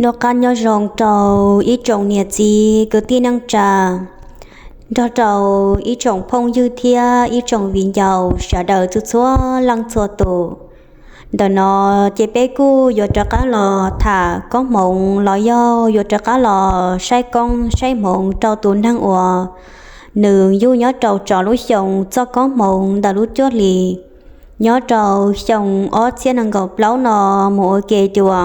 Noj qab nyob zoo rau ib tsoom niam txiv kwv tij neej tsa, nrog rau ib tsoom phooj ywg thiab ib tsoom viv ncaus sawv daws txhua txhua leej txhua tus. Ntawm no ces peb kuj yuav rov qab los tham koob hmoov los yog yuav rov qab los saib koob saib hmoov rau tus neeg uas nws yug nyob rau tsov lub xyoo txoj koob hmoov ntawm lub cuab hlis nyob rau xyoo ob txhiab nees nkaum plaub no mus ua ke dua.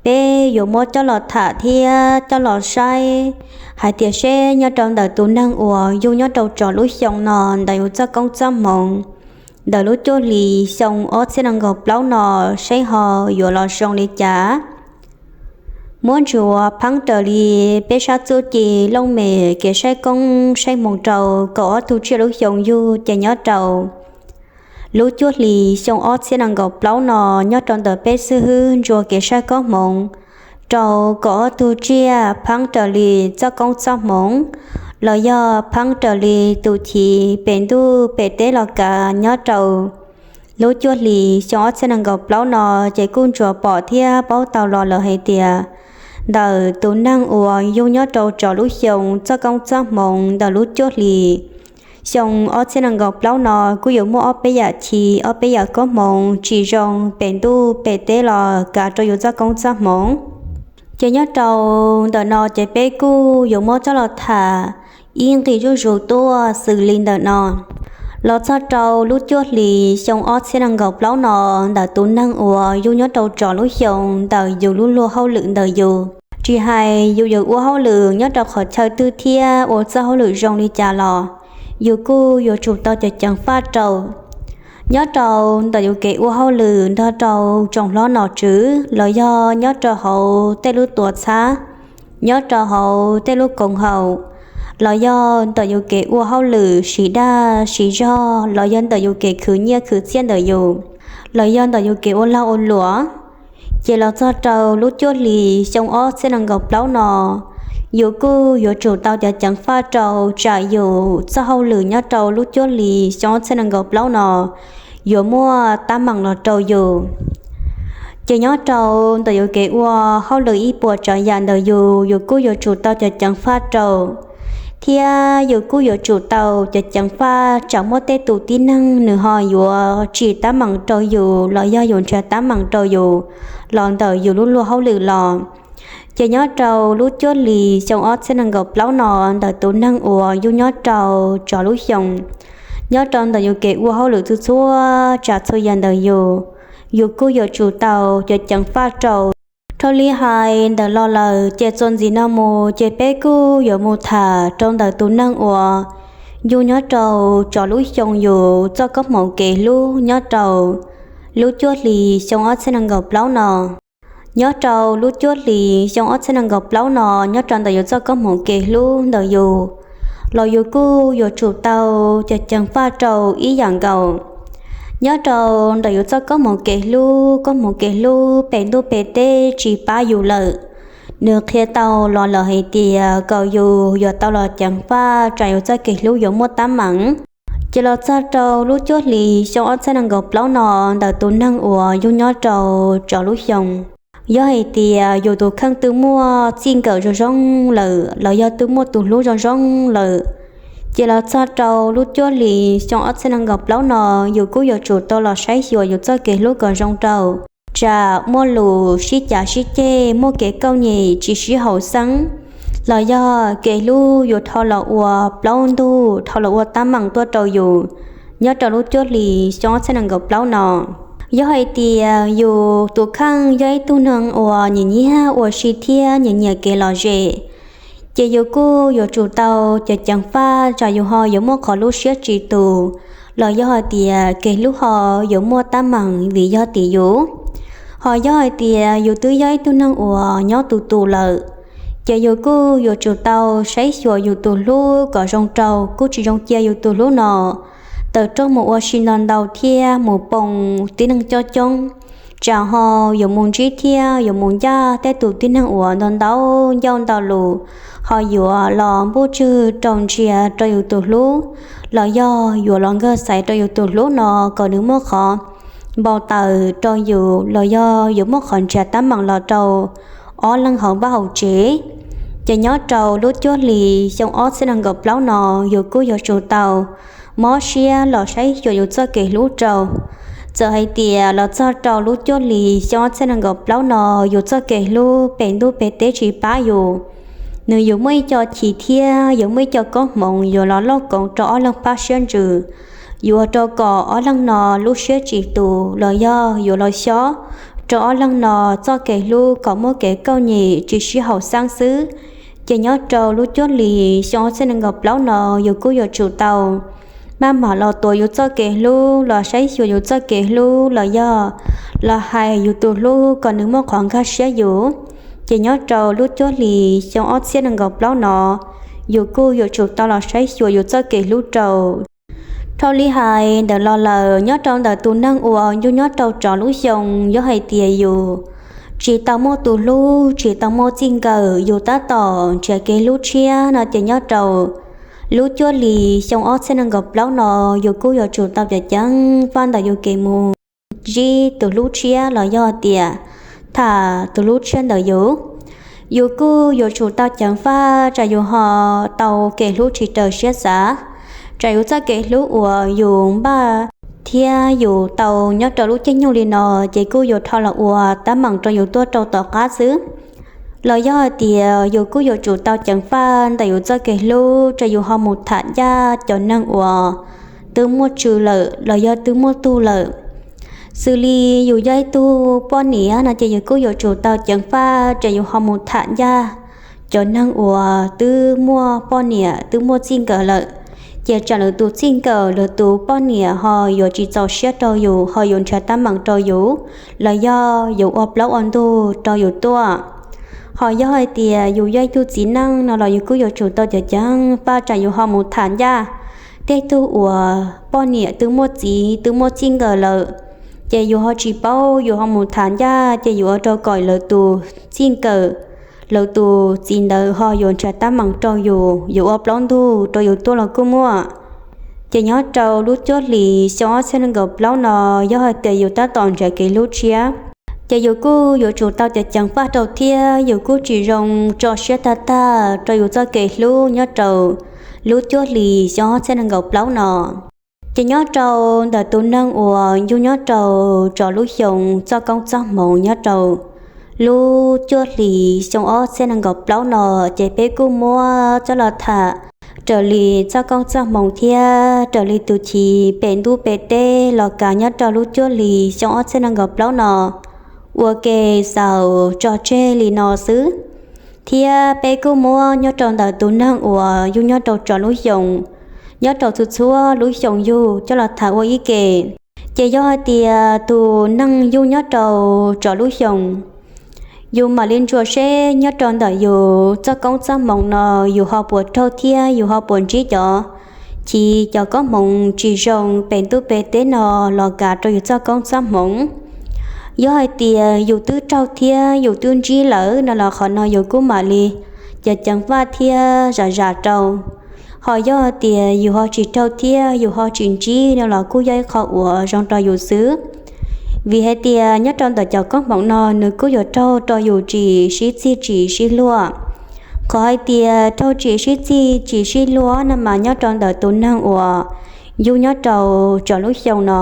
Peb yuav muab coj los tham thiab coj los saib hais tias seb nyob rau ntawm tus neeg uas yug nyob rau tsov lub xyoo no ntawm yus txoj koob txoj hmoov ntawm lub cuab hlis xyoo ob txhiab nees nkaum plaub no seb ho yuav los zoo li cas. Muab ntsuas pheeb raws li peb sab txuj ci looj mem kev saib koob saib hmoov rau kaum ob tug tsiaj lub xyoo yug ces nyob rau lub cuab hlis xyoo ob txhiab nees nkaum plaub no nyob rau ntawm peb xib hwb ntsuas kev saib koob hmoov rau kaum ob tug tsiaj pheeb raws li txoj koob txoj hmoov los yog pheeb raws li tus chiv pem ntuj pem teb los kav nyob rau lub cuab hlis xyoo ob txhiab nees nkaum plaub no ces kuj ntsuas pom thiab paub tau los lawm hais tias ntawm tus neeg uas yug nyob rau tsov lub xyoo txoj koob txoj hmoov ntawm lub cuab hlis xyoo ob txhiab nees nkaum plaub no kuj yuav muaj ob peb yam chiv ob peb yam koob hmoov tsis zoo pem ntuj pem teb los kav rau yus txoj koob txoj hmoov. Ces nyob rau ntawm no ces peb kuj yuav muab coj los tham ib nqis zuj zus tuaj xws li ntawm no. Los txog rau lub cuab hlis xyoo ob txhiab nees nkaum plaub no ntawm tus neeg uas yug nyob rau tsov lub xyoo ntawm yus lub luag hauj lwm ntawm yus, tsis hais yus yuav ua hauj lwm nyob rau qhov chaw twg thiab ua txoj hauj lwm zoo li cas los yus kuj yuav tsum tau cov ceev faj rau nyob rau ntawm yus kev ua hauj lwm nrog rau tsoom hlob nom tswv los yog nyob rau hauv tej lub tuam txhab, nyob rau hauv tej lub koom haum, los yog ntawm yus kev ua hauj lwm siv dag siv zog los yog ntawm yus kev khwv nyiaj khwv txiaj ntawm yus, los yog ntawm yus kev ua lag ua luam. Ces los txog rau lub cuab hlis xyoo ob txhiab nees nkaum plaub no, yus kuj yuav tsum tau cov ceev faj rau tsam yus txoj hauj lwm nyob rau lub cuab hlis xyoo ob txhiab nees nkaum plaub no yuav muaj tab meeg los rau yus. Ces nyob rau ntawm yus kev ua hauj lwm ib puas tsav yam ntawm yus, yus kuj yuav tsum tau cov ceev faj rau, thiab yus kuj yuav tsum tau cov ceev faj tsam muaj tej tus tib neeg nws ho yuav tsim tab meeg rau yus los yog yuav nrhiav tab meeg rau yus los ntawm yus lub luag hauj lwm los. Ces nyob rau lub cuab hlis xyoo ob txhiab nees nkaum plaub no ntawm tus neeg uas yug nyob rau tsov lub xyoo, nyob rau ntawm yus kev ua hauj lwm txhua txhua tsav txhua yam ntawm yus, yus kuj yuav tsum tau cov ceev faj rau. Dhau li hais ntawm los lawm ces txuas ntxiv no mus ces peb kuj yuav mus tham rau ntawm tus neeg uas yug nyob rau tsov lub xyoo yus txoj koob hmoov kev hlub nyob rau lub cuab hlis xyoo ob txhiab nees nkaum plaub no. Nyob rau lub cuab hlis xyoo ob txhiab nees nkaum plaub no nyob rau ntawm yus txoj koob hmoov kev hlub ntawm yus los yus kuj yuav tsum tau cov ceev faj rau ib yam nkaus. Nyob rau ntawm yus txoj koob hmoov kev hlub, koob hmoov kev hlub pem ntuj pem teb tsis pab yus lawm, nws qhia tau los lawm hais tias kom yus yuav tau los ceev faj tsam yus txoj kev hlub yuav muaj tab meeg. Ces los txog rau lub cuab hlis xyoo ob txhiab nees nkaum plaub no ntawm tus neeg uas yug nyob rau tsov lub xyoo, yog hais tias yus tus kheej twb muaj txij nkawm zoo zoo lawm los yog twb muaj tus hlub zoo zoo lawm, ces los txog rau lub cuab hlis xyoo ob txhiab nees nkaum plaub no yus kuj yuav tsum tau los saib xyuas yus txoj kev hlub kom zoo rau tsam muaj lus sib cav sib ceg, muaj kev kauj nyem tsis sib haum xeeb, los yog kev hlub yuav dhau los ua plaub ntug, dhau los ua tab meeg tuaj rau yus nyob rau lub cuab hlis xyoo ob txhiab nees nkaum plaub no. Yog hais tias yus tus kheej yog ib tug neeg uas nyiam nyiam ua si thiab nyiam nyiam kev lom zem, ces yus kuj yuav tsum tau cov ceev faj tsam yus ho yuav muaj qhov lub siab tsis tus, los yog hais tias kev hlub ho yuav muaj tab meeg vim yog tim yus. Ho yog hais tias yus twb yog ib tug neeg uas nyob tus tus lawm, ces yus kuj yuav tsum tau saib xyuas yus tus hlub kom zoo rau, kuj tsis zoo cia yus tus hlub no tawm rooj mus ua si ntau ntau thiab mus poo tib neeg coob coob, tsam ho yuav mus ntsib thiab yuav mus ncaj tej tus tib neeg uas ntau ntau ncauj ntau lus, ho yuav los npuj tswg rau ntsia rau yus tus hlub, los yog yuav los nkag xaiv rau yus tus hlub no kom nws muaj qhov npau taws rau yus, los yog yuav muaj qhov nrhiav tab meeg los rau ob leeg hauv vaj hauv tsev. Ces nyob rau lub cuab hlis xyoo ob txhiab nees nkaum plaub no, yus kuj yuav tsum tau mob siab los saib xyuas yus txoj kev hlub rau. Txawm hais tias los txog rau lub cuab hlis xyoo ob txhiab nees nkaum plaub no, yus txoj kev hlub pem ntuj pem teb tsis pab yus, nws yuav muaj ib co chiv thiab yuav muaj ib co koob hmoov yuav los lauj koov rau ob leeg pab siab ntsws, yuav ua rau kom ob leeg no lub siab tsis tus los yog yuav los xyob rau ob leeg no txoj kev hlub kom muaj kev kauj nyim tsis sib haum xeeb xwb. Ces nyob rau lub cuab hlis xyoo ob txhiab nees nkaum plaub no, yus kuj yuav tsum tau maj mam los tuav yus txoj kev hlub los saib xyuas yus txoj kev hlub los yog los hais yus tus hlub kom nws muaj qhov nkag siab yus. Ces nyob rau lub cuab hlis xyoo ob txhiab nees nkaum plaub no, yus kuj yuav tsum tau los saib xyuas yus txoj kev hlub rau. Dhau li hais ntawd los lawm, nyob rau ntawm tus neeg uas yug nyob rau tsov lub xyoo, yog hais tias yus tsis tau muaj tus hlub, tsis tau muaj txij nkawm, yus tab tom nrhiav kev hlub tshiab no, ces nyob rau lub cuab hlis xyoo ob txhiab nees nkaum plaub no, yus kuj yuav tsum tau ceev ceev faj ntawm yus kev mus ntsib tus hlub tshiab los yog tias tham tus hlub tshiab ntawm yus. Yus kuj yuav tsum tau ceev faj tsam yus ho tau kev hlub tsis raws siab xav, tsam yus txoj kev hlub uas yus npaj thiab yus tau nyob rau lub caij nyoog li no, ces kuj yuav rho los ua teeb meem rau yus tuaj rau tom qab xwb. Los yog hais tias yus kuj yuav tsum tau ceev faj ntawm yus txoj kev hlub tsam yus ho mus tham ncaj cov neeg uas twb muaj tswv lawm los yog twb muaj tug lawm. Xws li yus yog ib tug poj niam no, ces yus kuj yuav tsum tau ceev faj tsam yus ho mus tham ncaj cov neeg uas twb muaj poj niam twb muaj txij nkawm lawm, ces tsam lawv tus txij nkawm lawv tus poj niam ho yuav tsis txaus siab rau yus, ho yuav nrhiav teeb meem rau yus, los yog yuav ua plaub ua ntug rau yus tuaj. Ho yog hais tias yus yog ib tug txiv neej no los yus kuj yuav tsum tau ceev ceev faj tsam yus ho mus tham ncaj tej tug uas poj niam twb muaj txiv twb muaj txij nkawm lawm, ces yus ho tsis paub, yus ho mus tham ncaj ces yuav ua rau kom lawv tus txij nkawm, lawv tus txiv ntawd ho yuav nrhiav teeb meem rau yus, yuav ua plaub ntug rau yus tuaj los kuj muaj. Ces nyob rau lub cuab hlis xyoo ob txhiab nees nkaum plaub no, yog hais tias yus tab tom nrhiav kev hlub tshiab, ces yus kuj yuav tsum tau ceev ceev faj rau thiab yus kuj tsis zoo tso siab tag tag rau yus txoj kev hlub nyob rau lub cuab hlis xyoo ob txhiab nees nkaum plaub no. Ces nyob rau ntawm tus neeg uas yug nyob rau tsov lub xyoo txoj koob txoj hmoov nyob rau lub cuab hlis xyoo ob txhiab nees nkaum plaub no, ces peb kuj muab coj los tham raws li txoj koob txoj hmoov thiab raws li tus chiv pem ntuj pem teb los kav nyob rau lub cuab hlis xyoo ob txhiab nees nkaum plaub no ua ke xaus tso tseg li no xwb. Thiab peb kuj muab nyob rau ntawm tus neeg uas yug nyob rau tsov lub xyoo, nyob rau txhua txhua lub xyoo yug coj los tham ua ib ke. Ces yog hais tias tus neeg yug nyob rau tsov lub xyoo, yus mam li ntsuas seb nyob rau ntawm yus txoj koob txoj hmoov no yus ho puas raug thiab yus ho puas ntsib cov chiv cov koob hmoov tsis zoo pem ntuj pem teb no los kav rau yus txoj koob txoj hmoov. Yog hais tias yus twb raug thiab yus twb ntsib lawm no los qhov no yus kuj mam li ceev ceev faj thiab zam zam rau. Ho yog hais tias yus ho tsis raug thiab yus ho tsis ntsib no los kuj yog ib qho uas zoo rau yus xwb. Vim hais tias nyob rau ntawm cov koob hmoov no nws kuj yuav raug rau yus tsis sib txig tsis sib luag. Qhov hais tias raug tsis sib txig tsis sib luag no mas nyob rau ntawm tus neeg uas yug nyob rau tsov lub xyoo no,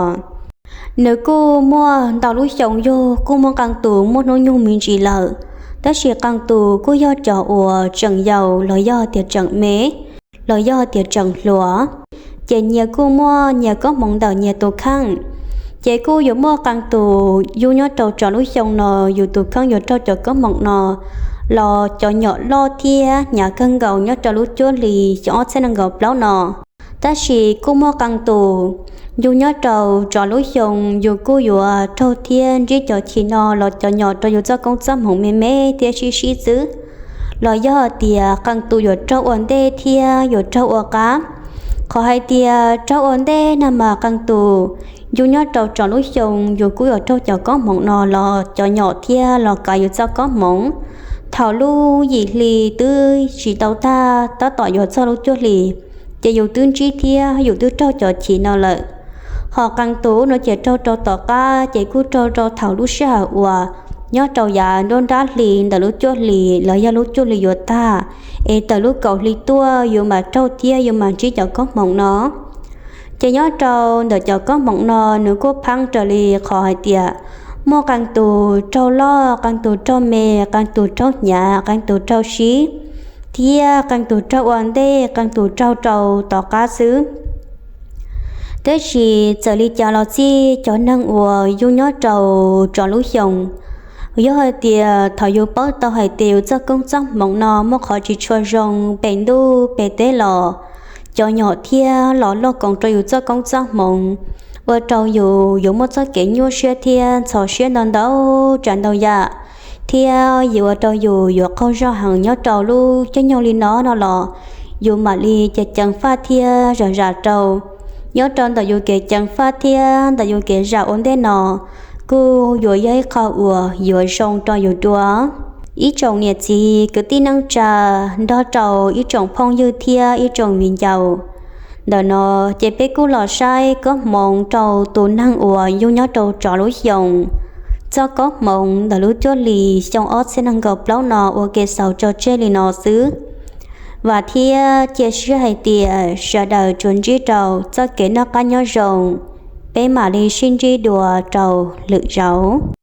nws kuj muaj ntau lub xyoo yug kuj muaj qee tus muaj hnub nyoog me ntsis lawm, tab sis qee tus kuj yog cov uas tseem yau los yog tias tseem me, los yog tias tseem hluas. Ces nyias kuj muaj nyias koob hmoov ntawm nyias tus kheej. Ces kuj yuav muaj qee tus yug nyob rau tsov lub xyoo no yus tus kheej yuav raug cov koob hmoov no los cov nyom loj thiab hnyav kawg nkaus nyob rau lub cuab hlis xyoo ob txhiab nees nkaum plaub no. Tab sis kuj muaj qee tus yug nyob rau tsov lub xyoo yus kuj yuav raug thiab ntsib cov chiv no los cov nyom rau yus txoj koob txoj hmoov me me thiab sib sib xwb. Los yog tias qee tus yuav raug ua ntej thiab yuav raug ua qab. Qhov hais tias raug ua ntej no mas qee tus yug nyob rau tsov lub xyoo yus kuj yuav raug cov koob hmoov no los cov nyom thiab los kav yus txoj koob hmoov. Thaum lub yim hli twb tsis tau tag tab tom yuav txog lub cuab hlis, ces yus twb ntsib thiab yus twb raug cov chiv no lawm. Ho qee tus no ces raug rau tom qab ces kuj raug rau thaum lub sij hawm uas nyob rau yav nruab nrab hli ntawm lub cuaj hlis los yog lub cuaj hlis yuav tag, es tawm lub kaum hli tuaj yus mam raug thiab yus mam ntsib cov koob hmoov no. Ces nyob rau ntawm cov koob hmoov no nws kuj pheej raws li qhov hais tias muaj qee tus raug loj, qee tus raug me, qee tus raug hnyav, qee tus raug sib, thiab qee tus raug ua ntej, qee tus raug rau tom qab xwb. Tab sis txawm li cas los xij, cov neeg uas yug nyob rau tsov lub xyoos, yog hais tias thaum yus paub tau hais tias yus txoj koob txoj hmoov no muaj qhov tsis tshua zoo pem ntuj pem teb los, cov nyom thiab los loj koom rau yus txoj koob txoj hmoov, ua rau yus yuav muaj txoj kev nyuaj siab thiab ntxhov siab ntau ntau tsav ntau yam, thiab yuav ua rau yus yuav qaug zog heev nyob rau lub caij nyoog li no no los, yus mam li ceev ceev faj thiab zam zam rau. Nyob rau ntawm yus kev ceev faj thiab ntawm yus kev zam ua ntej no, kuj yuav yog ib qho uas yuav zoo rau yus dua. Ib tsoom niam txiv kwv tij neej tsa nrog rau ib tsoom phooj ywg thiab ib tsoom viv ncaus, ntawm no ces peb kuj los saib koob hmoov rau tus neeg uas yug nyob rau tsov lub xyoos, txoj koob hmoov ntawm lub cuaj hlis xyoo ob txhiab nees nkaum plaub no ua kev xaus tso tseg li no xwb. Vam thiab cia siab hais tias sawv daws tsuas ntsib rau txoj kev noj qab nyob zoo, peb mam li sib ntsib dua rau lwm zaus.